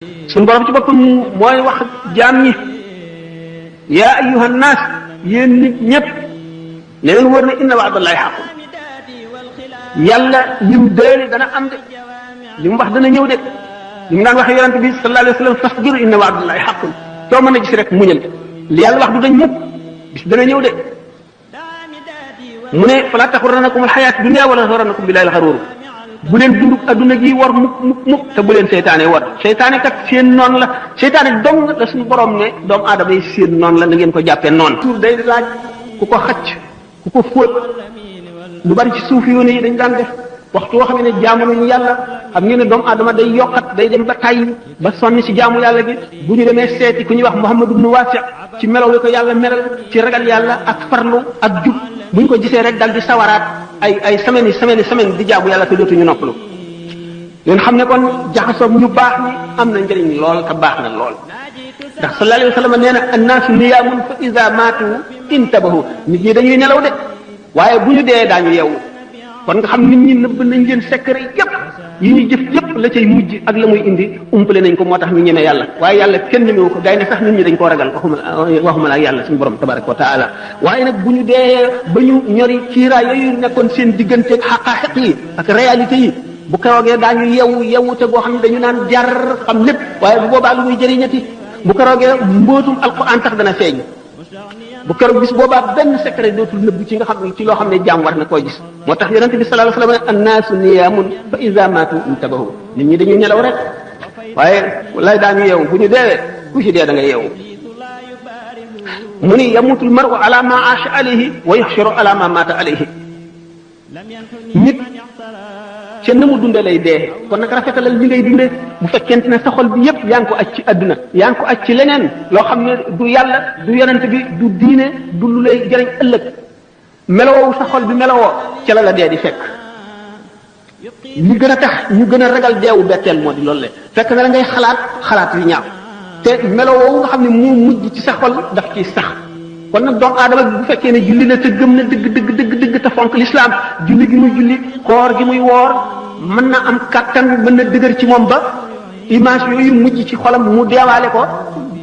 suñu borom ci boppam mooy wax jaam ñi yaa ayyuhan naas yéen nit ñëpp ne leen wër na inna wa'dallahi haqqun yàlla lim déeli dana am de li mu wax dana ñëw de li mu daan wax yonent bi sallallahu alayhi wa sallam fasbir inna wa'dallahi haqqun soo mën a gis rek muñal li yàlla wax du dañ mukk bis dana ñëw de mu ne fala taxurrannakum alxayaatu dunya wala taxurrannakum billahi alxaruur bu leen dunduk adduna gi war mukk te bu leen seytaane war seytaane kat seen noon la seytaane dong la suñu borom ne doomu aadama yi seen noon la na ngeen ko jàppee noon tuur day laaj ku ko xacc ku ko fóot lu bari ci suuf yoone yi dañ daan def waxtu woo xam ne jaamu nañu yàlla xam ngeen ne doomu aadama day yokkat day dem ba tàyyi ba sonni ci jaamu yàlla gi bu ñu demee seeti ku ñuy wax Muhammad ibn Wasi' ci melaw li ko yàlla melal ci ragal yàlla ak farlu ak jub bu ñu ko gisee rek dal di sawaraat ay semaine di jaamu yàlla te dootuñu noppalu leen xam ne kon jaxasoo ñu baax ni am na njëriñ lool te baax na lool ndax sallallahu alayhi wa sallam nee na annaasu niyaamun fa iza maatu intabahu nit ñi dañuy nelaw de waaye bu ñu dee daañu yeewu kon nga xam nit ñi nëbb nañ leen secret yépp yi ñuy jëf yépp la cay mujj ak la muy indi umpale nañ ko moo tax ñu ñeme yàlla waaye yàlla kenn ñemewu ko gay ne sax nit ñi dañ koo ragal waxuma la ak yàlla suñu borom tabaraka wa taala waaye nag bu ñu dee ba ñu ñori kiiraay yooyu nekkoon seen digganteeg xaqaaxiq yi ak réalité yi bu keroogee daañu yewu te boo xam ne dañu naan jar xam lépp waaye bu boobaa lu muy jëriñati bu keroogee mbootum alquran tax dana feeñ bu keroog bis boobaa benn secret dootul nëbb ci nga xam ne ci loo xam ne jaam war na koo gis moo tax yonent bi sallallahu alayhi wasallam annaasu niyaamun fa iza maatu intabahu nit ñi dañuy nelaw rek waaye lay daañu yeewu bu ñu deewee ku ci dee da nga yeewu mu ni yamutul mar'u ala ma aasha alayhi wa yuhsharu ala ma maata alayhi nit ca na mu dunde lay dee kon nag rafetalal li ngay dunde bu fekkente ne sa xol bi yépp yaa ngi ko aj ci àdduna yaa ngi ko aj ci leneen loo xam ne du yàlla du yonent bi du diine du lu lay jëriñ ëllëg melowoo sa xol bi melowoo ca la dee di fekk li gën a tax ñu gën a ragal deewu betteel moo di loolu le fekk na la ngay xalaat yu ñaaw te melowoo nga xam ne mu mujj ci sa xol daf ciy sax kon nag doomu aadama bu fekkee ne julli na te gëm na dëgg te fonk lislaam julli gi muy julli koor gi muy woor mën na am kattan mën na dëgër ci moom ba image yooyu mujj ci xolam mu deewaale ko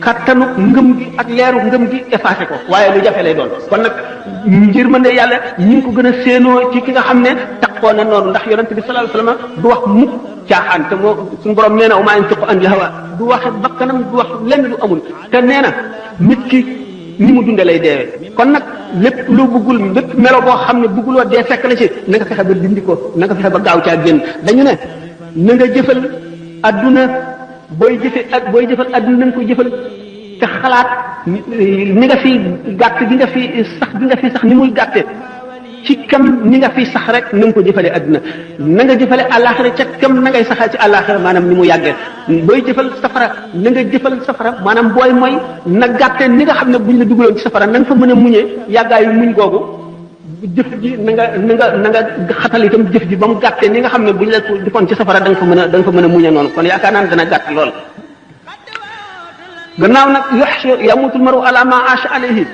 kattanu ngëm gi ak leeru ngëm gi effacé ko waaye lu jafe lay doon kon nag ngir mën ne yàlla ñi ngi ko gën a séenoo ci ki nga xam ne taxoo na noonu ndax yonent bi sallallahu alayhi wasallam du wax mukk caaxaan te moo suñu borom nee na wa maa yantiqu anil hawa du waxe bakkanam du wax lenn du amul te nee na nit ki ni mu dunde lay deewee kon nag lépp loo bëggul lépp melo boo xam ne bëgguloo dee fekk la ci na nga fexe ba dindi ko na nga fexe ba gaaw caa génn dañu ne na nga jëfal adduna booy jëfal adduna na nga koy jëfal te xalaat ni nga fi gàtt gi nga fi sax ni muy gàtte ci kam ni nga fi sax rek na nga ko jëfale adduna na nga jëfale àllaaxira ca kam na ngay saxal ci àllaaxira maanaam ni mu yàggee booy jëfal safara na nga jëfal safara maanaam booy mooy na gàtte ni nga xam ne buñ la dugaloon ci safara na nga fa mën a muñee yàggaayu muñ googu jëf ji na nga xatal itam jëf ji ba mu gàtte ni nga xam ne buñ la defoon ci safara da nga fa mën a muñee noonu kon yaakaar naa ne dana gàtt lool gannaaw nag yamutul maru ala ma aasha alayhi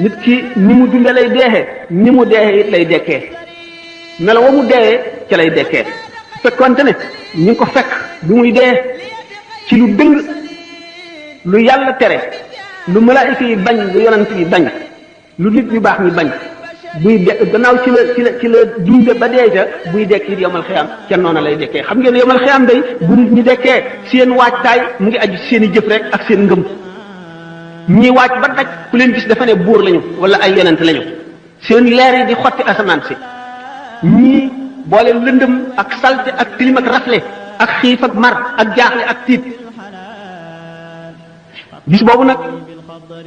nit ki ni mu dunde lay deexee ni mu deexee it lay dekkee melo wa mu deexee ca lay dekkee fekkonte ne ñu ngi ko fekk bi muy dee ci lu dëng lu yàlla tere lu malaayika yi bañ lu yonent yi bañ lu nit ñu baax ñi bañ buy de gannaaw ci la dunde ba dee ca buy dekki yomal xiyam ca noona lay dekkee xam ngeen yomal xiyam day bu nit ñi dekkee seen waajtaay mu ngi aju seen i jëf rek ak seen ngëm ñi waaj ba daj ku leen gis dafa ne buur lañu wala ay yonent lañu seen leer yi di xotti asamaan si ñii boole lëndëm ak salte ak tilim ak rafle ak xiif ak mar ak jaaxle ak tiit bis boobu nag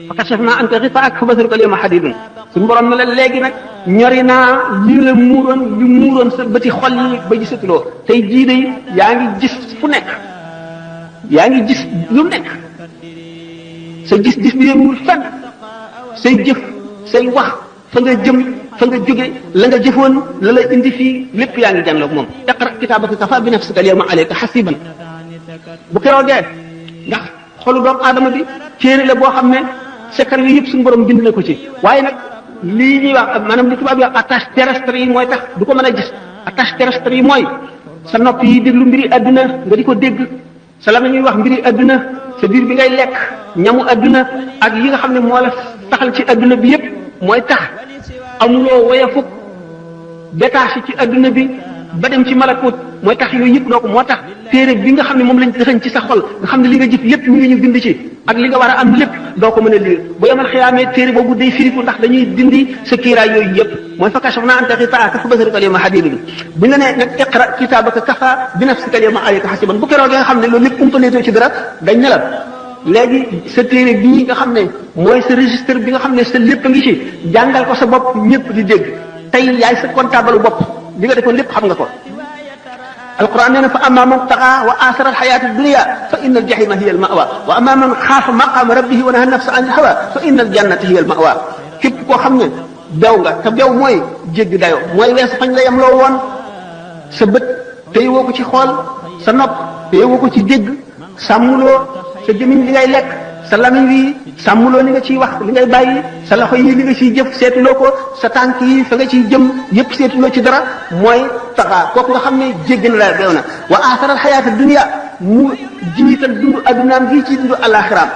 fa kashafna anka ghitaa'aka fa basaruka al-yawma hadiidun suñu borom ne la léegi nag ñori naa lii la muuroon sa bëti xol yi ba gisatuloo tey jii de yaa ngi gis fu nekk yaa ngi gis lu nekk sa gis-gis bi yënguwul fenn say jëf say wax fa nga jëm fa nga jóge la nga jëfoon la la indi fii lépp yaa ngi jànloog moom iqra kitaabaka kafaa bi nafsika al-yawma alayka hasiiban bu keroogee ndax xolu doomu aadama bi téere la boo xam ne secret yi yëpp suñu borom bind na ko ci waaye nag lii ñuy wax maanaam li tubaab yi wax attache terrestre yi mooy tax du ko mën a gis attache terrestre yi mooy sa nopp yi déglu mbiri àdduna nga di ko dégg sa la ñuy wax mbiri adduna sa biir bi ngay lekk ñamu adduna ak yi nga xam ne moo la taxal ci adduna bi yépp mooy tax amuloo woyafuk détaché ci adduna bi ba dem ci malakut mooy tax yooyu yëpp doo ko moo tax téere bi nga xam ne moom lañ dëxañ ci sa xol nga xam ne li nga jëf lépp mi ngi ñu bind ci ak li nga war a am lépp doo ko mën a lire bu yemal xiyaamee téere boobu day firiku ndax dañuy dindi sa kiiraay yooyu yëpp mooy fa kashafnaa anka ghitaa'aka fa basaraka al-yawma hadiidun bu ñu la nee nag iqra kitaabaka kafaa bi nafsika al-yawma alayka hasiiban bu keroog nga xam ne loolu lépp umpaleetoo ci dara dañ ne la léegi sa téere bii nga xam ne mooy sa registre bi nga xam ne sa lépp a ngi ci jàngal ko sa bopp ñëpp di dégg tey yaay sa comptable bopp li nga defoon lépp xam nga ko alquran nee na fa amma man taxa wa asara alxayata dunia fa inna aljahima hiya almawa wa amma man xaafa maqama rabbihi wa naha nafsa an alhawa fa inna aljannata hiya almawa képp koo xam ne bew nga te bew mooy jéggi dayo mooy weesu fañ la yem loo woon sa bët téye woo ko ci xool sa nopp téye woo ko ci dégg sàmmuloo sa jëmiñ li ngay lekk sa lamiñ wi sàmmuloo li nga ciy wax li ngay bàyyi sa loxo yi li nga ciy jëf seetuloo ko sa tànk yi fa nga ciy jëm yépp seetuloo ci dara mooy taxaa kooku nga xam ne jéggi na la beew na wa aasaral xayaata dunia mu jiital dundu addunaam gi ci dundu alaxiraam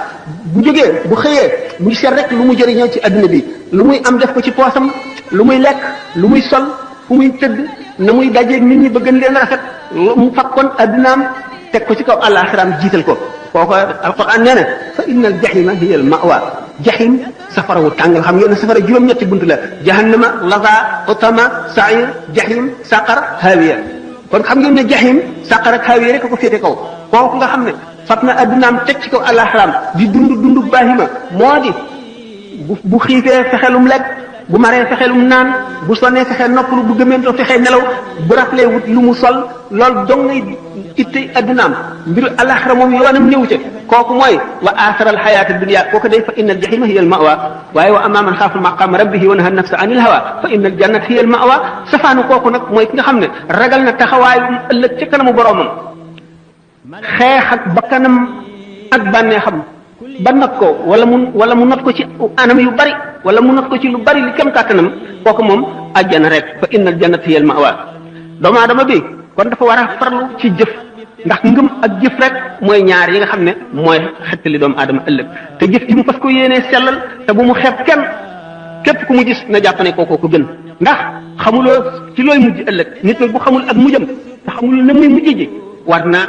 bu jógee bu xëyee mu ngi seet rek lu mu jëriñoo ci adduna bi lu muy am def ko ci poosam lu muy lekk lu muy sol fu muy tëdd na muy dajeeg nit ñi ba gën leen rafet mu fakkoon addunaam teg ko ci kaw alaxiraam jiital ko kooku alquran nee na fa inna al jahima hiya al mawa jahim safara wu tàngal xam ngeen ne safara juróom-ñetti bunt la jahannama laza utama sair jahim saqar hawiya kon xam ngeen ne jahim saqar ak hawiya rek ko féete kaw kooku nga xam ne fat na addunaam teg ci kaw alaxiraam di dund baahima moo di bu xiifee fexelum lekk bu maree fexelum naan bu sonnee fexe noppalu bu gëmentoo fexe nelaw bu raflee wut lu mu sol loolu dong ngay itte addunaam mbiru alaxira moom yoonam néew ca kooku mooy wa aasaral xayaata dunia kooku day fa inna al jahima hiya al mawa waaye wa amma man xaafa maqaama rabbihi wa naha nafsa anil hawa fa inna al jannata hiya al mawa safaanu kooku nag mooy ki nga xam ne ragal na taxawaayu ëllëg ca kanamu boroomam xeex ak bakkanam ak bànneexam ba not ko wala mu not ko ci anam yu bari wala mu not ko ci lu bari li kem kàttanam kooku moom àjjana rek fa innal jannata hiya al ma'wa doomu aadama bi kon dafa war a farlu ci jëf ndax ngëm ak jëf rek mooy ñaar yi nga xam ne mooy xettali doomu aadama ëllëg te jëf ji mu fas ko yéenee sellal te bu mu xeeb kenn képp ku mu gis na jàpp ne kookoo ko gën ndax xamuloo ci looy mujj ëllëg nit nag bu xamul ak mujjam te xamul na muy mujj ji war na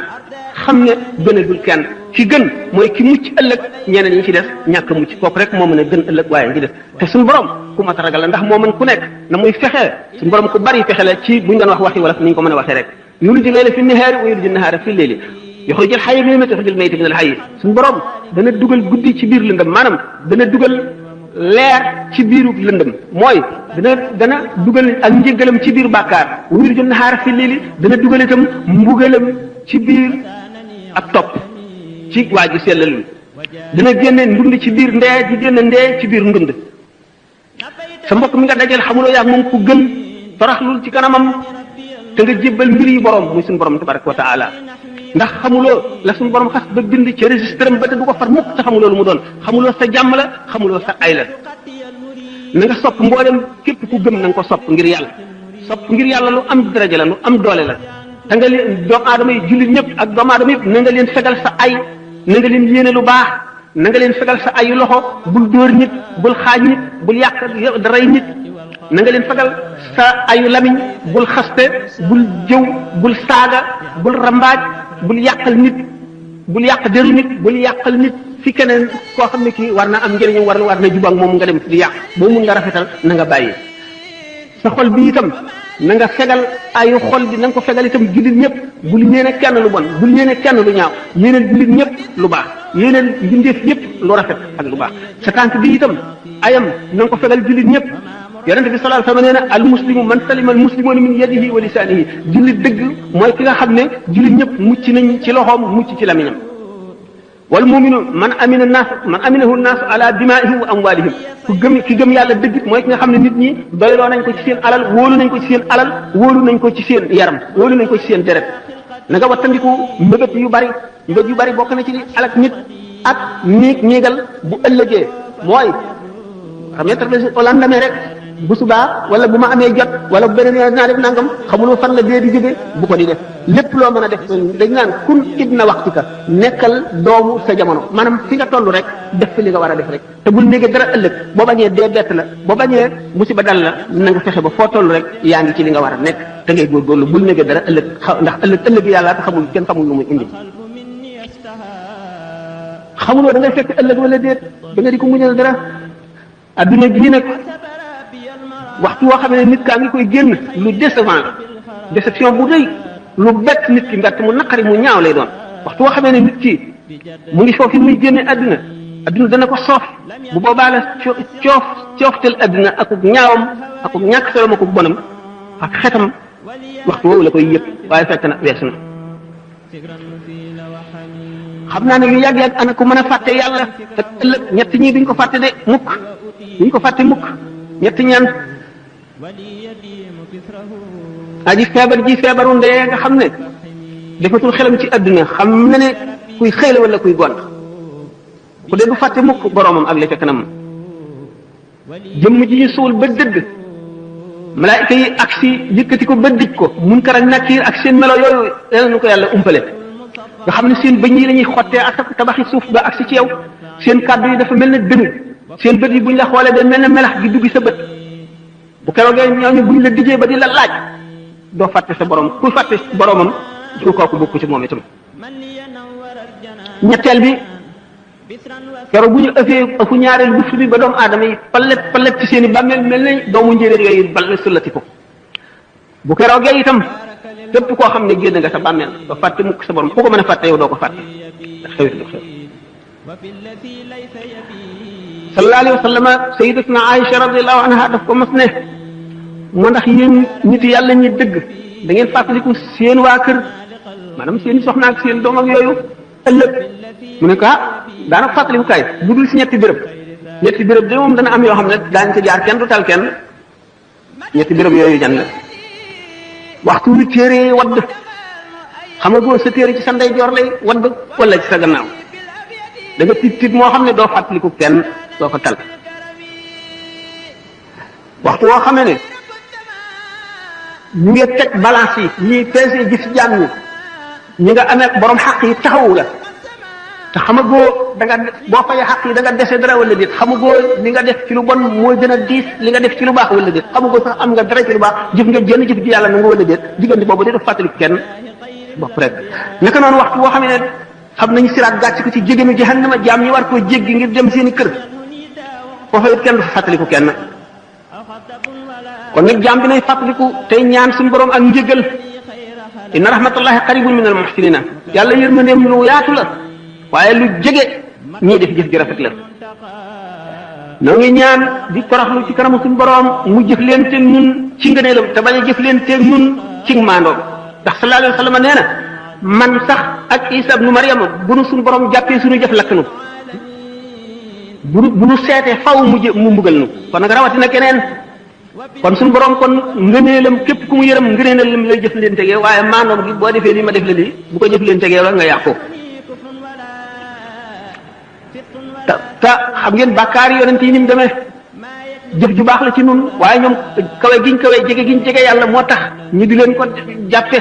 xam ne gënagul kenn ki gën mooy ki mucc ëllëg ñeneen ñi ci des ñàkk mucc kooku rek moo mën a gën ëllëg waaye ngi des te suñu borom ku mat a ragal la ndax moo mën ku nekk na muy fexe suñu borom ku bari fexe la ci buñ doon wax waxi wala ni ñu ko mën a waxee rek yuliju layla fi nahaari wa yuliju nahaara fi layli yuxrijul hayya minal mayyiti wa yuxrijul mayyita minal hayyi suñu borom dana dugal guddi ci biir lëndëm maanaam dana dugal leer ci biiru lëndëm mooy dana dugal ak njëgalam ci biir bàkkaar wa yuliju nahaara fi layli dana dugal itam mbugalam ci biir ak topp ci waa ji sellalul dina génne ndund ci biir ndee di génne ndee ci biir ndund sa mbokk mi nga dajal xamuloo yaag moom ku gën toroxlul ci kanamam te nga jébbal mbir yi borom muy suñu borom tabaraka wa taala ndax xamuloo la suñu borom xas ba bind ci registre am ba te du ko far mukk te xamuloo lu mu doon xamuloo sa jàmm la xamuloo sa ay la na nga sopp mboolem képp ku gëm na nga ko sopp ngir yàlla sopp ngir yàlla lu am daraja la lu am doole la te nga leen doomu aadama yi jullit ñëpp ak doomu aadama yëpp na nga leen fegal sa ay na nga leen yéene lu baax na nga leen fegal sa ayu loxo bul dóor nit bul xaaj nit bul yàq rey nit na nga leen fegal sa ayu lamiñ bul xaste bul jëw bul saaga bul rambaaj bul yàqal nit bul yàq deru nit bul yàqal nit fi keneen koo xam ne kii war na am njëriñam war na jubak moom nga dem di yàq boo mun nga rafetal na nga bàyyi sa xol bi itam na nga fegal ayu xol bi na nga ko fegal itam jullit ñëpp bul yéene kenn lu bon bul yéene kenn lu ñaaw yéeneen jullit ñëpp lu baax yéeneen mbindeef ñëpp lu rafet ak lu baax sa tànk bi itam ayam na nga ko fegal jullit ñëpp yonente bi sallallahu alayhi wa sallam nee na al muslimu man salima al muslimuna min yadihi wa lisanihi jullit dëgg mooy ki nga xam ne jullit ñëpp mucc nañ ci loxoom mucc ci lamiñam wal muminu man amina naas man aminahu naas ala dimaihim wa amwalihim ki gëm yàlla dëgg mooy ki nga xam ne nit ñi doyloo nañ ko ci seen alal wóolu nañ ko ci seen alal wóolu nañ ko ci seen yaram wóolu nañ ko ci seen deret na nga wattandiku mbëbët yu bari bokk na ci li alak nit ak néegal bu ëllëgee mooy xam ne tax au lendemain rek bu subaa wala bu ma amee jot wala bu beneen yoon naa def nangam xamuloo fan la dee di jóge bu ko di def lépp loo mën a def dañ naan kun ibna waxtika nekkal doomu sa jamono maanaam fi nga toll rek def fi li nga war a def rek te bul néegee dara ëllëg boo bañee dee bett la boo bañee musiba dal la na nga fexe ba foo toll rek yaa ngi ci li nga war a nekk te ngay góorgóorlu bul néegee dara ëllëg ndax ëllëg yàlla te xamul kenn xamul lu muy indi xamuloo da ngay fekk ëllëg wala déet da nga di ko muñal dara adduna bii nag waxtu woo xam ne nit kaa ngi koy génn lu décevant déception bu rëy lu bett nit ki mbett mu naqari mu ñaaw lay doon waxtu woo xam ne nit ki mu ngi foofu muy génne adduna adduna dana ko soof bu boobaa la cooftel adduna akuk ñaawam akuk ñàkk solom akuk bonam ak xetam waxtu woowu la koy yëpp waaye fekk na weesu na xam naa ne lu yàgg-yàgg ana ko mën a fàtte yàlla te ëllëg ñett ñii duñ ko fàtte de mukk duñ ko fàtte mukk ñett ñaan aji feebar ji feebaru ndee nga xam ne defatul xelam ci adduna xam na ne kuy xëy la wala kuy gont ku dee du fàtte mukk boroomam ak la ca kanam jëmm ji ñu suul ba dëgg malaayika yi ak si yëkkati ko ba dij ko munkar ak nakiir ak seen melo yooyu yal na ko yàlla umpale nga xam ne seen bëñ yi la ñuy xottee ak tabaxi suuf ba ak si ci yow seen kàddu yi dafa mel ne dënn seen bët yi buñ la xoolee day mel ne melax gi dugg sa bët bu keroogee ñooñu buñ la dijee ba di la laaj doo fàtte sa borom kuy fàtte boromam su kooku bokku ci moom itam ñetteel bi keroog bu ñu ëfu ñaareel bu bi ba doomu aadama yi palet ci seen i bàmmeel mel ne doomu njéeréer yooyu bal sullati ko bu keroogee itam képp koo xam ne génn nga sa bàmmeel doo fàtte mukk sa borom ku ko mën a fàtte yow doo ko fàtte ndax xewit du xew sallallahu alayhi wa sallam sayyidatuna Aïcha radiyallahu anha daf ko mas ne moo ndax yéen nit yàlla ñi dëgg da ngeen fàttaliku seen waa kër maanaam seen soxna ak seen doom ak yooyu ëllëg mu ne ko daana fàttaliku kaay bu dul si ñetti béréb de moom dana am yoo xam ne daañu ko jaar kenn du tal kenn ñetti béréb yooyu jan la waxtu wi téere wadd xam nga boo sa téere ci sa ndeyjoor lay wadd wala ci sa gannaaw da nga tiit moo xam ne doo fàttaliku kenn doo ko tal waxtu woo xamee ne ñu ngi teg balance yi ñuy peese gis jaam ñi nga amee borom xaq yi taxawu la te xamagoo da nga boo fayee xaq yi da nga dese dara wala déet xamagoo li nga def ci lu bon mooy gën a diis li nga def ci lu baax wala déet xamagoo sax am nga dara ci lu baax jëf nga jënn jëf ji yàlla na nga wala déet diggante boobu de def fàttaliku kenn bopp rek naka noonu waxtu boo xam ne xam nañu siraat gàcc ko ci jégenu jahannama jaam ñi war koo jéggi ngir dem seeni kër foofa it kenn du fa fàttaliku kenn kon nag jaam bi nay fàttaliku tey ñaan suñu borom ak njëgal inna rahmatullahi qaribun min al muhsinina yàlla yërmandeem lu yaatu la waaye lu jege ñii def jëf ji rafet la noo ngi ñaan di toroxlu ci kanamu suñu borom mu jëf leen te ñun ci ngëneelam te bañ a jëf leen te ñun ci maandoom ndax sallallahu alayhi wa sallam nee na man sax ak Isa ibnu Maryam bu nu suñu borom jàppee suñu jëf lakk nu bu nu seetee faw mu mbugal nu kon nag rawatina keneen kon suñu borom kon ngëneelam képp ku mu yërëm ngëneelam lay jëf leen tegee waaye maandoom gi boo defee lii ma def la lii bu ko jëf leen tegee rek nga yàqu te xam ngeen bàkkaar yonent yi ni mu demee jëf ju baax la ci nun waaye ñoom kawe giñ kawe jege giñ jege yàlla moo tax ñu di leen ko jàppe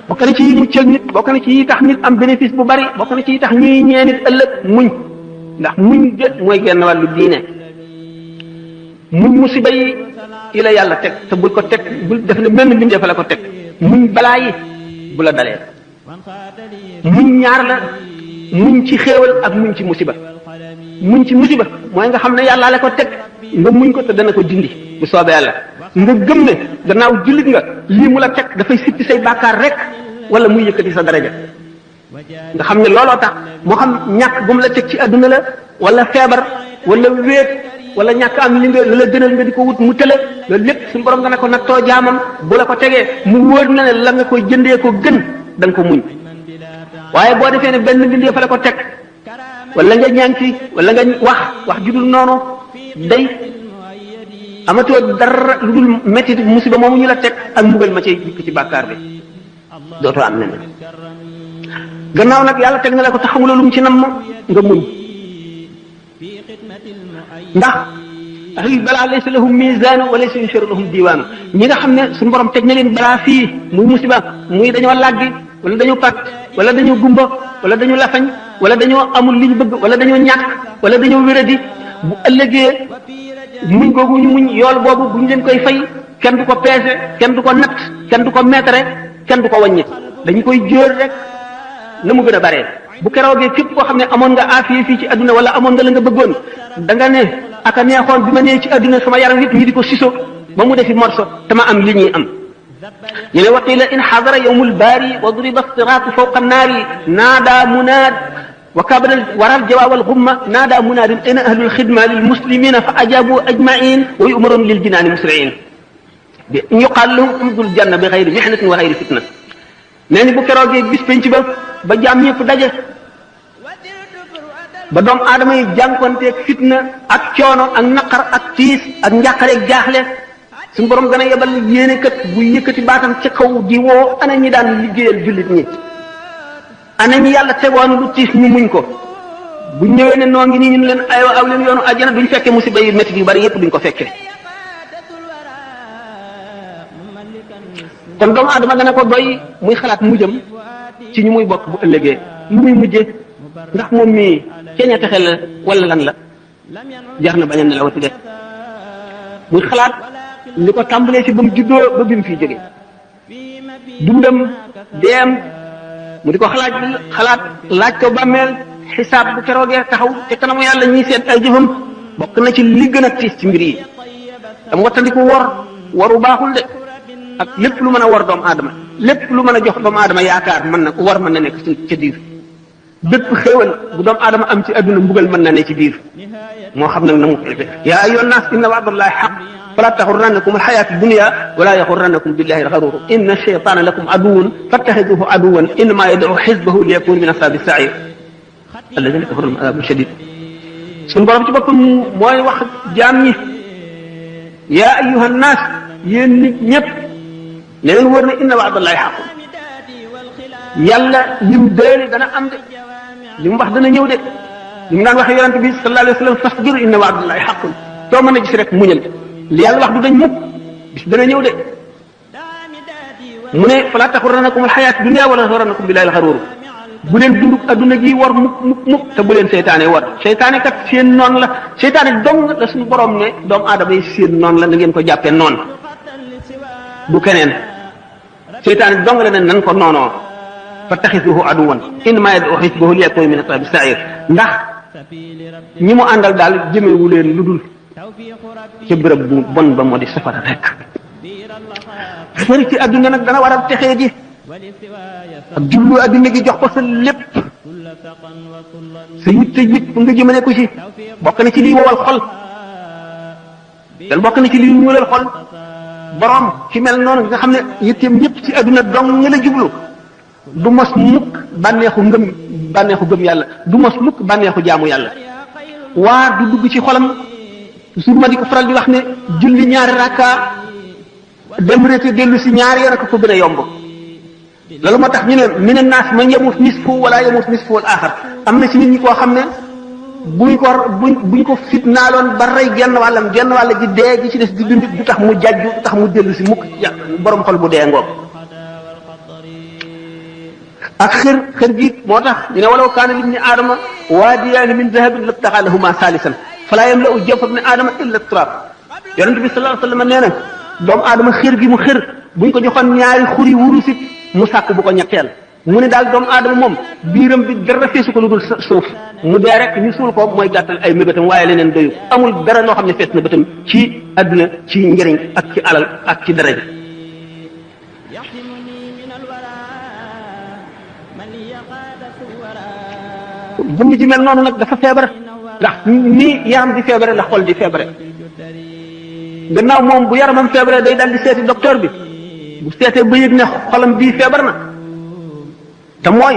bokk na ci yi muccal nit bokk na ci yi tax nit am bénéfice bu bari bokk na ci yi tax ñuy ñee nit ëllëg muñ ndax muñ de mooy genn wàllu diine muñ musiba yi la yàlla teg te bul ko teg bul def ne benn mbindeef la ko teg muñ balaa yi bu la dalee muñ ñaar la muñ ci xéewal ak muñ ci musiba muñ ci musiba mooy nga xam ne yàllaa la ko teg nga muñ ko te dana ko dindi bu soobee yàlla nga gëm ne gannaaw jullit nga lii mu la teg dafay sippi say bàkkaar rek wala muy yëkkati sa daraja nga xam ne looloo tax moo xam ñàkk bu mu la teg ci adduna la wala feebar wala wéet wala ñàkk am li nga la gënal nga di ko wut mu tële loolu lépp suñu borom nga ne ko nattoo jaamam bu la ko tegee mu wóor na ne la nga koy jëndee ko gën da nga ko muñ waaye boo defee ne benn bindee fa la ko teg wala nga ñaan ci wala nga wax judul noonu day amatoo dara lu dul métti musiba moomu ñu la teg ak mbugal ma cay jikk ci bàkkaar bi dootoo am leneen gannaaw nag yàlla teg na la ko te xamuloo lu mu ci nam nga muñ ndax ahlul balaa laysa lahum mizaanu wa laysa yunsharu lahum diwaanu ñi nga xam ne suñu borom teg na leen balaa fii muy musiba muy dañoo làggi wala dañoo pàtt wala dañoo gumba wala dañoo lafañ wala dañoo amul li ñu bëgg wala dañoo ñàkk wala dañoo wéradi bu ëllëgee muñ googu ñu muñ yool boobu bu ñu leen koy fay kenn du ko peese kenn du ko natt kenn du ko meetare kenn du ko wàññi dañu koy jóor rek na mu gën a baree bu keroogee képp koo xam ne amoon nga aafiya fii ci adduna wala amoon nga la nga bëggoon da nga ne aka neexoon bi ma nee ci adduna sama yaram yëpp ñi di ko siso ba mu defi morso te ma am li ñuy am ñu ne waqila in xadara yawmul baari wa duriba siraatu fawqa naari naada munaad wa kabara waral jawaawal gumma naada munaadin ayna ahlul xidma lil muslimina fa ajabu ajmain wa yumaroon lil jinaani musriin bi yuqaal lahum umdul janna bi xayri mihnatin wa xayri fitna nee ni bu keroogee bis penc ba jaam ñëpp daje ba doom aadama yi jànkonteeg fitna ak coono ak naqar ak tiis ak njàqare ak jaaxle suñu borom gën a yebal yéene kat bu yëkkati baatam ca kaw di woo ana ñi daan liggéeyal jullit ñi ana ñi yàlla tegoon lu tiis ñu muñ ko bu ñëwee ne noo ngi nii ñu leen aywa aw leen yoonu àjjana duñ fekkee musiba yu métti yu bari yëpp duñ ko fekkee kon doomu aadama dana ko doy muy xalaat mujjam ci ñu muy bokk bu ëllëgee lu muy mujjee ndax moom mii ceeña texe la wala lan la jar na bañ a nelawati de muy xalaat li ko tàmbalee ci ba mu juddoo ba bi mu fiy jóge dundam deem mu di ko xalaat laaj ko bàmmeel xisaab bu keroogee taxaw te kanamu yàlla ñuy seet ay jëfam bokk na ci li gën a tiis ci mbir yi dam wattandiku waru baaxul de ak lépp lu mën a war doomu aadama lépp lu mën a jox doomu aadama yaakaar mën na war mën na nekk ca biir bépp xéewal bu doomu aadama am ci adduna mbugal mën na ne ci biir moo xam nag na mu ko defee yaa ayyuhan naas inna wa'dallahi haqq fala taxurrannakum alxayaatu dunya wala yaxurrannakum billahi alxaruur inna shaytaana lakum aduwwun fattaxiduhu aduwwan innamaa yad'u xisbahu liyakunu min ashaabi sa'iir alladina kafaru lahum adaabun shadiid suñu borom ci boppam mooy wax jaam ñi yaa ayyuhan naas yéen nit ñëpp ne leen wër ne inna wa'dallahi haqq yàlla lim déeli dana am de li mu wax dana ñëw de li mu daan waxee yonente bi sallallahu alayhi wa sallam fasbir inna wa'dallahi haqqun soo mën a gis rek muñal li yàlla wax du dañ mukk bis dana ñëw de mu ne fala taxurrannakum alxayaatu dunya wala taxurrannakum billahi alxaruur bu leen dund adduna gi war mukk te bu leen seytaane war seytaane kat seen noon la seytaane dong la suñu borom ne doomu aadama yi seen noon la na ngeen ko jàppee noon du keneen seytaane dong la ne nan ko noonoo fattaxisuhu aduwan innamaa yad'u xisbahu liyakunu min ashaabi sa'iir ndax ñi mu àndal daal jëmewu leen lu dul ca bërëb bu bon ba moo di safara rek xëri ci adduna nag dana waral texee ji ak jublu adduna gi jox ko sa lépp sa yitte yit nga jëmale ko ci bokk na ci liy wowal xol te bokk na ci liy ñuulal xol borom ci mel noonu nga xam ne yitteem yëpp ci adduna dong nga la jublu du mos mukk bànneexu gëm yàlla du mos mukk bànneexu jaamu yàlla waar du dugg ci xolam toujours ma di ko faral di wax ne julli ñaari rakka dem reete dellu si ñaari yoon ak ko gën a yomb loolu moo tax ñu ne mina naas man yamut nisfu wala yamut nisfu al axar am na ci nit ñi koo xam ne buñ ko fitnaaloon ba rey genn wàll gi dee gi ci des di dund du tax mu jàjju du tax mu dellu si mukk borom xol bu dee ngoog ak xër gi moo tax ñu ne walaw kaana libni aadama waadiyaani min dahabin labtaxaa lahumaa saalisan falaa yamla'u jawfa ibni aadama illa turaab yonent bi sallallahu alayhi wa sallam nee na doomu aadama xër gi mu xër buñ ko joxoon ñaari xuri wurusit mu sàkk bu ko ñetteel mu ne daal doomu aadama moom biiram bi dara feesu ko lu dul suuf mu dee rek ñu suul ko mooy gàttal ay mébétam waaye leneen doyu amul dara loo xam ne fees na bëtam ci adduna ci njëriñ ak ci alal ak ci daraja jëmm ji mel noonu nag dafa feebar ndax ni yaram di feebare la xol di feebare gannaaw moom bu yaramam feebare day dal di seeti docteur bi bu seetee ba yëg ne xolam bii feebar na te mooy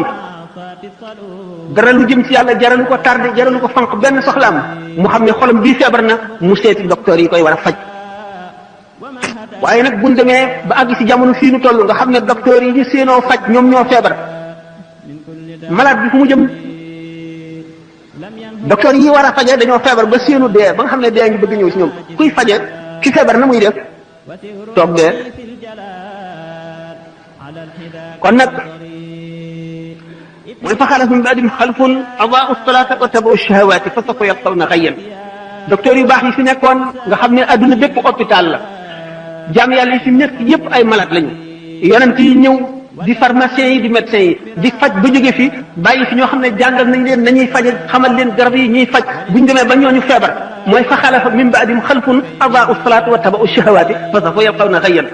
dara lu jëm ci yàlla jaralu ko tardé jaralu ko fanq benn soxlaam mu xam ne xolam bii feebar na mu seeti docteur yi koy war a faj waaye nag buñ demee ba àgg ci jamono fii nu toll nga xam ne docteur yi ñu séenoo faj ñoom ñoo feebar malade bi fu mu jëm docteur yi war a faje dañoo feebar ba seenu dee ba nga xam ne dee ngi bëgg ñëw ci ñoom kuy faje ki feebar na muy def toog dee. kon nag mooy fa xalafa min ba'dihim xalfun adaa'u salaata wa tabaa'u shahawaati fa sawfa yalqawna ghayyan. docteur yu baax yi fi nekkoon nga xam ne adduna bépp hôpital la jaam yàlla yi fi nekk yépp ay malade lañu yonent yi ñëw di pharmaciens yi di médecins yi di faj ba jóge fi bàyyi fi ñoo xam ne jàngal nañ leen nañuy faje xamal leen garab yi ñuy faj buñ demee ba ñooñu feebar mooy fa xalafa min ba'dihim xalfun adaa'u salaata wa tabaa'u shahawaati fa sawfa yalqawna ghayyan.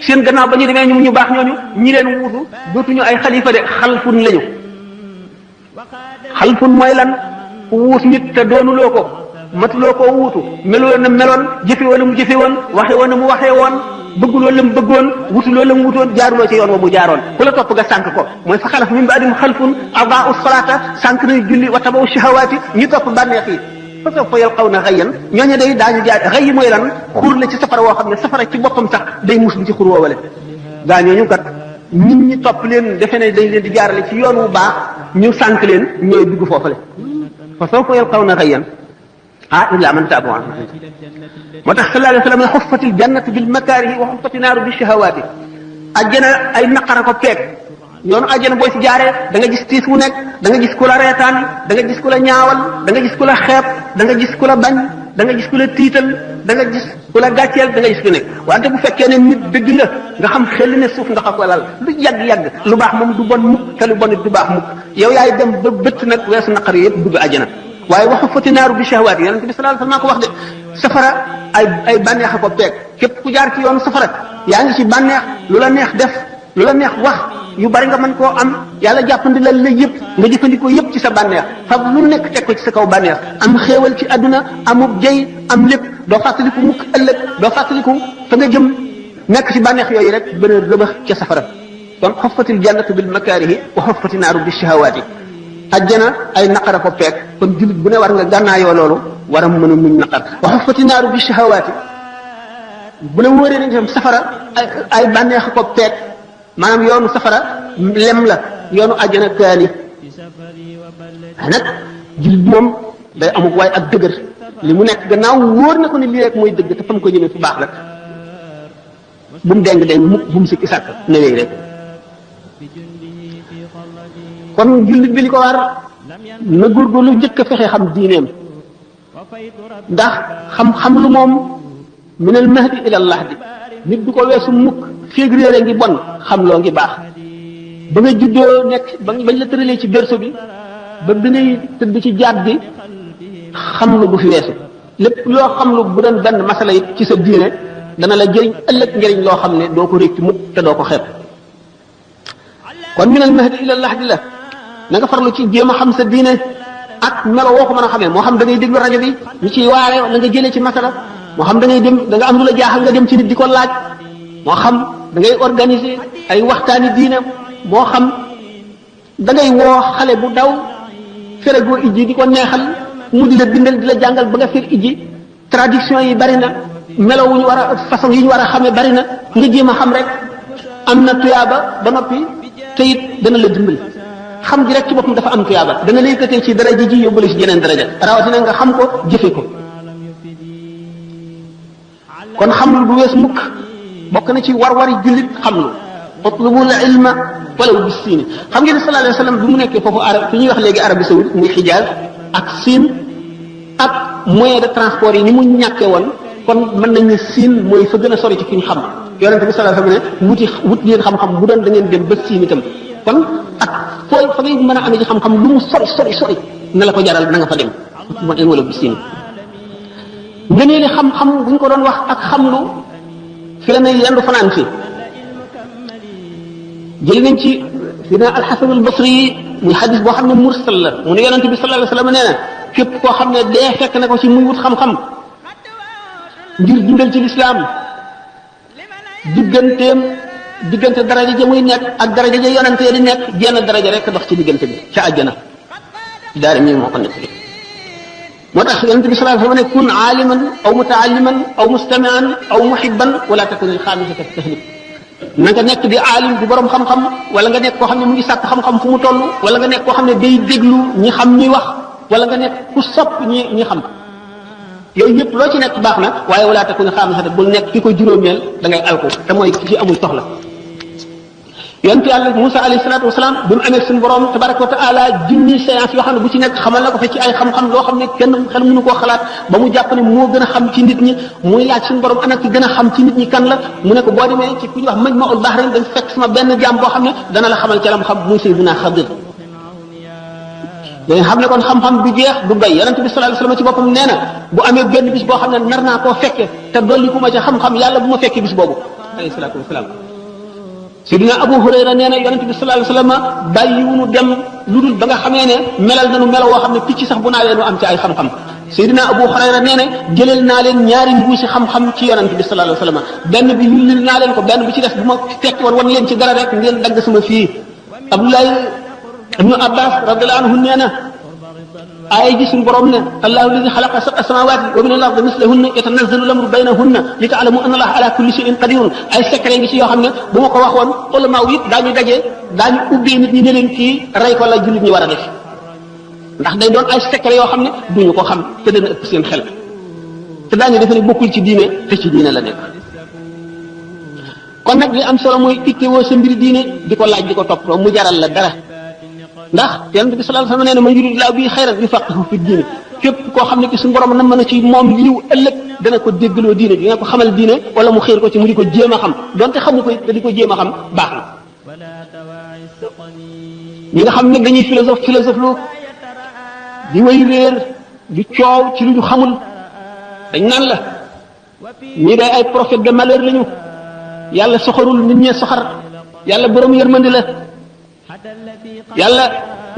seen gannaaw ba ñu demee ñu baax ñooñu ñi leen wuutu dootuñu ay xalifa de xalfun lañu. xalfun mooy lan wuut nit te doonuloo ko matuloo koo wuutu meloo na meloon jëfe woon na mu jëfe woon waxe woon na mu waxee woon bëgguloo la mu bëggoon wutuloo la mu wutoon jaaruloo ci yoon wa mu jaaroon ku la topp nga sànq ko mooy fa xalaf min ba'dihim xalfun adaa'u salaata sànq nañ julli wa tabaa'u shahawaati ñu topp bànneex yi fa sawfa yalqawna ghayyan ñooñu day daañu jaar xëy mooy lan xur la ci safara woo xam ne safara ci boppam sax day mus ci xur woowale gaa ñooñu kat nit ñi topp leen defe ne dañ leen di jaarale ci yoon wu baax ñu sànq leen ñooy dugg foofale fa sawfa yalqawna ghayyan illa man taaba wa amana moo tax sallallahu alayhi wa sallam xuffatil jannatu bil makaarihi wa xuffati naaru bi shahawaati ajjana ay naqara ko peeg yoonu ajjana boo ci jaaree da nga gis tiis wu nekk da nga gis ku la reetaan da nga gis ku la ñaawal da nga gis ku la xeeb da nga gis ku la bañ da nga gis ku la tiital da nga gis ku la gàcceel da nga gis ku nekk wante bu fekkee ne nit dëgg nga nga xam xel ne suuf nga xam ko lal lu yàgg-yàgg lu baax moom du bon mukk te lu bon it du baax mukk yow yaay dem ba bëtt nag weesu naqar yëpp dugg ajjana waaye waxu fati naaru bi shahawaat yi yonent bi sallallahu alayhi wasallam ko wax de safara ay bànneex a ko peeg képp ku jaar ci yoonu safara yaa ngi ci bànneex lu la neex def lu la neex wax yu bari nga mën koo am yàlla jàppandi la yëpp nga jëfandikoo yëpp ci sa bànneex fab lu nekk teg ko ci sa kaw bànneex am xéewal ci àdduna amub jëy am lépp doo fàttaliku mukk ëllëg doo fàttaliku fa nga jëm nekk ci bànneex yooyu rek bën a rëbax ca safara kon xuffatil jannatu bil makaarihi wa xuffati naaru bi shahawaat yi ajjana ay naqara ko peeg kon jullit bu ne war nga gànnaayoo loolu war a mën a muñ naqar wa xuffati naaru bi shahawaati bu la wóoree nañ tam safara ay bànneex ko peeg maanaam yoonu safara lem la yoonu ajjana kaani nag jullit moom day amuk waaye ak dëgër li mu nekk gannaaw wóor na ko ni lii rek mooy dëgg te fam ko jëmee fu baax la bu mu deng mukk bu mu sikki sàkk na wéy rek kon jullit bi li ko war na góorgóorlu njëkk a fexe xam diineem ndax xam lu moom minal mahdi ilal lahdi nit du ko weesu mukk féeg réere ngi bon xam loo ngi baax ba nga juddoo nekk bañ la tëralee ci berceau bi ba bi ngay tëdd ci jaat bi xam lu bu fi weesu lépp loo xam lu bu doon benn masala it ci sa diine dana la jëriñ ëllëg njëriñ loo xam ne doo ko réccu mukk te doo ko xeeb kon minal mahdi ilal lahdi la na nga farlu ci jéem a xam sa diine ak melo woo ko mën a xamee moo xam da ngay déglu rajo bi ñu ciy waare la nga jëlee ci masala moo xam da ngay dem da nga am lu la jaaxal nga dem ci nit di ko laaj moo xam da ngay organiser ay waxtaani diine moo xam da ngay woo xale bu daw feregoo ijji di ko neexal mu di la bindal di la jàngal ba nga fer ijji traduction yi bari na melo wu ñu war a façon yi ñu war a xamee bari na nga jéem a xam rek am na tuyaaba ba noppi te it dana la dimbali xam ji rek ci boppam dafa am tuyaaba dana la yëkkatee ci daraja ji yóbbale ci jeneen daraja rawatina nga xam ko jëfe ko kon xam lu du wees mukk bokk na ci war-wari jullit xam lu utlubul ilma walaw bis siini xam ngeen ne sallallahu alayhi wa sallam bi mu nekkee foofu arab fi ñuy wax léegi Arabie saoudite muy Xijaaz ak Siin ak moyen de transport yi ni mu ñàkkee woon kon mën nañ ne Siin mooy fa gën a sori ci fi ñu xam yonente bi sallallahu alayhi wa sallam ne wut leen xam-xam bu doon da ngeen dem ba Siin itam kon ak fooy fa ngay mën a amee ci xam-xam lu mu sori na la ko jaral na nga fa dem ma en wala bis siini ngëneeli xam-xam bu ñu ko doon wax ak xamlu fi la ne yendu fanaan fi jël nañ ci dina alxasan albasri yi muy xadis boo xam ne mursal la mu ne yonente bi sallallahu alayhi wa sallam nee na képp koo xam ne dee fekk na ko ci muy wut xam-xam ngir dundal ci lislaam diggante daraja ja muy nekk ak daraja ja yonente di nekk jenn daraja rek dox ci diggante bi ca àjjana daara mi moo ko nekk moo tax yonente bi sallallahu alayhi wa sallam ne kun aaliman aw mutaalliman aw mustamian aw muhibban wala takun al xaamisata tahlib na nga nekk di aalim di borom xam-xam wala nga nekk koo xam ne mu ngi sàkk xam-xam fu mu toll wala nga nekk koo xam ne day déglu ñi xam ñuy wax wala nga nekk ku sopp ñi xam yooyu yëpp loo ci nekk baax na waaye wala takun xaamisatan bul nekk ki ko juróomeel da ngay alko te mooy ci amul soxla yonent yàlla Musa alayhi salaatu wasalaam bi mu amee suñu borom tabaraka wa taala junni séance yoo xam ne bu ci nekk xamal na ko fa ci ay xam-xam loo xam ne kenn xel mënu koo xalaat ba mu jàpp ne moo gën a xam ci nit ñi muy laaj suñu borom ana ki gën a xam ci nit ñi kan la mu ne ko boo demee ci ku ñuy wax Majma'ul Bahrayn dañ fekk sama benn jaam boo xam ne dana la xamal ci lam xam muy Sayyidina Xadir dañ xam ne kon xam-xam du jeex du doy yonent bi sallallahu alayhi wasallam ci boppam nee na bu amee benn bis boo xam ne nar naa koo fekke te dolli ku ma ca xam-xam yàlla bu ma fekkee bis boobu alayhi salaatu wasalaam Sidina Abu Hurayra nee na yonent bi sallallahu alayhi wasallam bàyyiwunu dem lu dul ba nga xamee ne melal nañu melo woo xam ne picc sax bu naawee nu am ci ay xam-xam Sidina Abu Hurayra nee na jëleel naa leen ñaari mbuusi xam-xam ci yonent bi sallallahu alayhi wasallam benn bi yullil naa leen ko benn bi ci def bu ma fekk woon wan leen ci dara rek ngeen dagg sama fii Abdullah ibnu Abbas radiyallahu anhu nee na aaya ji suñu borom ne allahu alladi xalaqa sab'a samawati wa min al-ardi mislahunna yatanazzalu al-amru baynahunna li ta'lamu anna allaha ala kulli shay'in qadirun ay secret ngi ci yoo xam ne bu ma ko waxoon ulama yi daañu daje daañu ubbee nit ñi ne leen kii rey ko la jullit ñi war a def ndax day doon ay secret yoo xam ne duñu ko xam te dana ëpp seen xel te daañu defe ne bokkul ci diine te ci diine la nekk kon nag li am solo mooy ittewoo sa mbiri diine di ko laaj di ko toppatoo mu jaral la dara ndax yonent bi sallallahu alayhi wasallam nee na man yuridillahu bihi xayran yufaqihu fi diine képp koo xam ne ki suñu borom na mën a ci moom yiw ëllëg dana ko déggaloo diine dina ko xamal diine wala mu xiir ko ci mu di ko jéem a xam donte xamu ko te di ko jéem a xam baax na ñi nga xam ne dañuy philosophe lu di way réer di coow ci lu ñu xamul dañ naan la ñii day ay prophète de malheur lañu yàlla soxarul nit ñee soxar yàlla borom yërmandi la yàlla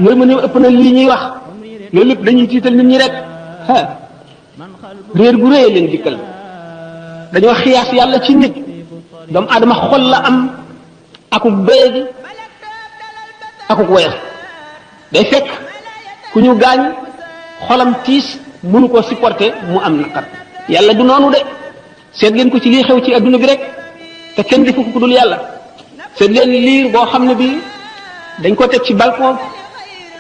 yërmande ëpp na lii ñuy wax loolu lépp dañuy tiital nit ñi rek réer gu réy leen dikkal dañoo xiyaas yàlla ci nit doomu aadama xol la am akuk béyadi akuk woyal day fekk ku ñu gaañ xolam tiis mënu koo supporter mu am naqar yàlla du noonu de seet leen ko ci lii xew ci adduna bi rek te kenn defu ko ku dul yàlla seet leen liir boo xam ne bi dañ ko teg ci balcon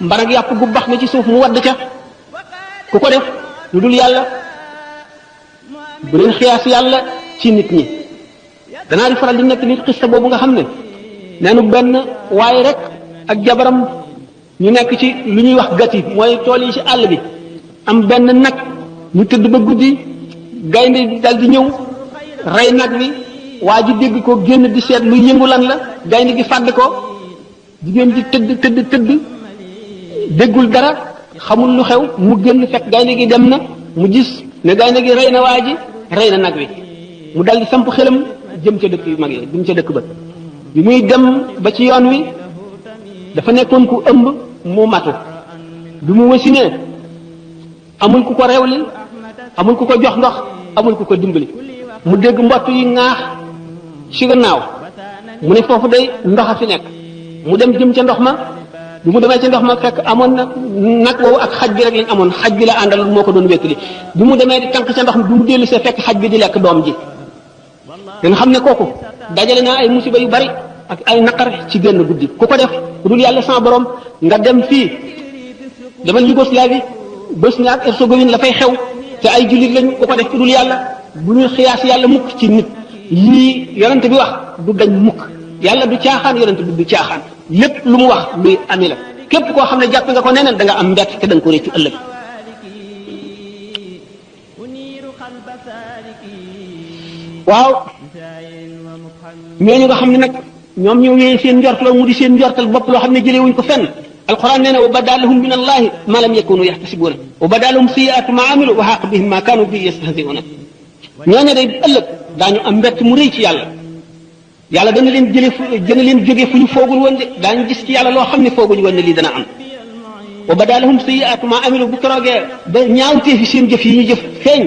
mbarag yàpp gu bax na ci suuf mu wadd ca ku ko def lu dul yàlla bu leen xiyaas yàlla ci nit ñi danaa di faral di nekk nit xista boobu nga xam ne neenu benn waaye rek ak jabaram ñu nekk ci lu ñuy wax gati mooy tool yi ci àll bi am benn nag ñu tëdd ba guddi gaynde dal di ñëw rey nag wi waa ji dégg ko génn di seet lu yëngu lan la gaynde gi fàdd ko jigéen ji tëdd déggul dara xamul lu xew mu génn fekk gaynde gi dem na mu gis ne gaynde gi rey na waa ji rey na nag wi mu dal di samp xelam jëm ca dëkk yu mag yi jëm ca dëkk ba bi muy dem ba ci yoon wi dafa nekkoon ku ëmb mu matu bi mu wasinee amul ku ko rewli amul ku ko jox ndox amul ku ko dimbali mu dégg mbott yi ŋaax ci gannaaw mu ne foofu day ndox a fi nekk mu dem jëm ca ndox ma bi mu demee ca ndox ma fekk amoon na nag woowu ak xaj bi rek lañ amoon xaj bi la àndal moo ko doon wéttali bi mu demee di tànk ca ndox mi bi mu dellu see fekk xaj bi di lekk doom ji da nga xam ne kooku dajale naa ay musiba yu bari ak ay naqar ci génn guddi ku ko def ku dul yàlla sama borom nga dem fii demal Yougoslavie Bosnie ak Herzégovine la fay xew te ay jullit lañ ku ko def ku dul yàlla bu ñuy xiyaas yàlla mukk ci nit lii yonent bi wax du dañ mukk yàlla du caaxaan yonent bi du caaxaan lépp lu mu wax luy ami la képp koo xam ne jàpp nga ko neneen da nga am mbett te da nga ko réccu ëllëg waaw ñooñu nga xam ne nag ñoom ñoo wéyee seen njortaloo mu di seen njortal bopp loo xam ne jëlee wuñ ko fenn alquran nee na wa bada lahum min allahi ma lam yakunu yaxtasibuuna wa bada lahum sayiatu ma amilu wa xaq bihim ma kaanu bi yastahziuna ñooñu day ëllëg daañu am mbett mu rëy ci yàlla yàlla dana leen jóge fu ñu foogul woon de daañu gis ci yàlla loo xam ne fooguñu woon ne lii dana am wa bada lahum sayiatu ma amilu bu keroogee ba ñaawtee fi seen jëf yi ñu jëf feeñ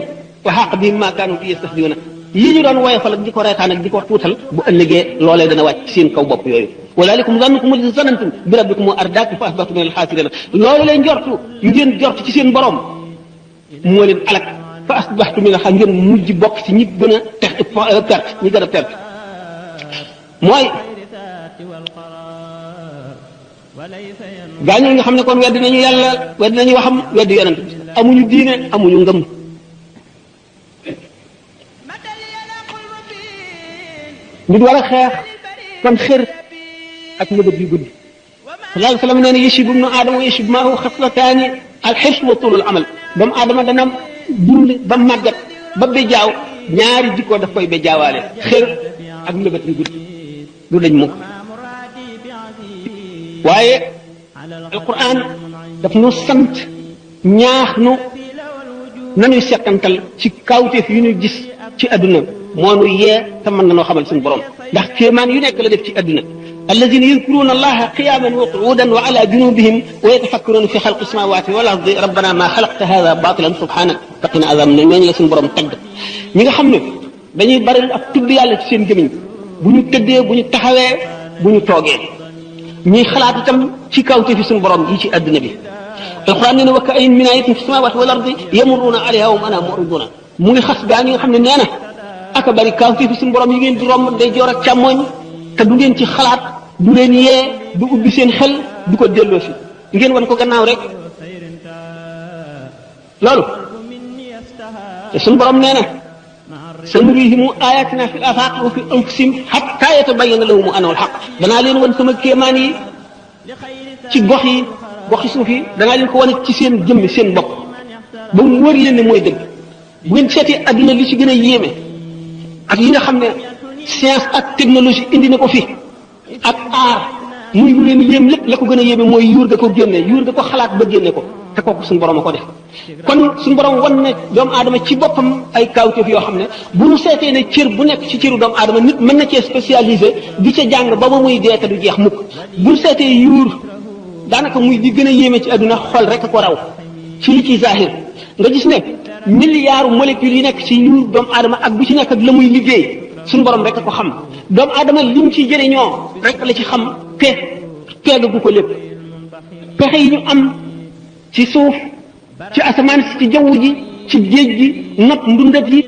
wa xaq bihim ma kaanu bi yastahziuna lii ñu doon woyofal ak di ko reetaan ak di ko tuutal bu ëllëgee loolee dana wàcc seen kaw bopp yooyu walaalikum zannukum alladi zanantum bi rabbikum ardaakum fa asbahtum min alxaasiriina loolu leen jortu yu ngeen jort ci seen borom moo leen alak fa asbahtum min alxaasiriina ngeen mujj bokk ci ñi gën a perte ñi gën a perte mooy gaañoo nga xam ne kon weddi nañu yàlla weddi nañu waxam weddi yonent bi amuñu diine amuñu ngëm nit war a xeex kon xër ak mëbët yu guddi sallallahu alayhi wa sallam nee na yashibu ibnu aadama wa yashibu maahu xaslataani alxirs wa tuulul amal doomu aadama dana dund ba màggat ba bejaaw ñaari jikkoo daf koy bejaawaale xër ak mëbët yu guddi du dañ mukk waaye alquran daf nu sant ñaax nu nanuy settantal ci kawteef yu ñu gis ci adduna moo nu yee te mën nanoo xamal suñu borom ndax kéemaan yu nekk la def ci adduna alladina yadkuruna allaha qiyaman wa qu'udan wa ala junubihim wa yatafakkaruna fi xalqi samawati wal ardi rabbana ma xalaqta hada batilan subhanak faqina azab ne ñooñu la suñu borom tagg ñi nga xam ne dañuy bari ak tudd yàlla ci seen gémiñ bu ñu tëddee bu ñu taxawee bu ñu toogee ñuy xalaat itam ci kawte fi suñu borom yi ci adduna bi alquran nee na wa ka'ayyin min ayatin fi samawati wal ardi yamurruna alayha wa hum anha mu'riduna mu ngi xas gaa ñi nga xam ne nee na aka bari kawte fi suñu borom yi ngeen di romb day joor ak càmmooñ te du ngeen ci xalaat du leen yee du ubbi seen xel du ko delloo si ngeen wan ko gannaaw rek loolu te suñu borom nee na sanurihimu ayatina fi afaq wa fi anfusihim hatta yatabayyana lahum annahu alhaq danaa leen wan sama kéemaan yi ci goxi suuf yi danaa leen ko wane ci seen jëmmi seen bopp ba mu wër leen ne mooy dëgg bu ngeen seetee adduna li ci gën a yéeme ak yi nga xam ne science ak technologie indi na ko fi ak aar muy lu leen yéem lépp la ko gën a yéeme mooy yuur ga ko génne yuur ga ko xalaat ba génne ko te kooku suñu borom a ko def kon suñu borom wan ne doomu aadama ci boppam ay kawteef yoo xam ne bu ñu seetee ne cër bu nekk ci cëru doomu aadama nit mën na cee spécialisé di ca jàng ba ba muy dee te du jeex mukk bu ñu seetee yuur daanaka muy di gën a yéeme ci àdduna xol rek a ko raw ci li ci zahir nga gis ne milliards molécules yi nekk ci yuur doomu aadama ak bu ci nekk ak la muy liggéey suñu borom rek a ko xam doomu aadama lim ci jëriñoo rek la ci xam peegagu ko lépp pexe yi ñu am ci suuf ci asamaan si ci jaww ji ci géej gi not ndundat yi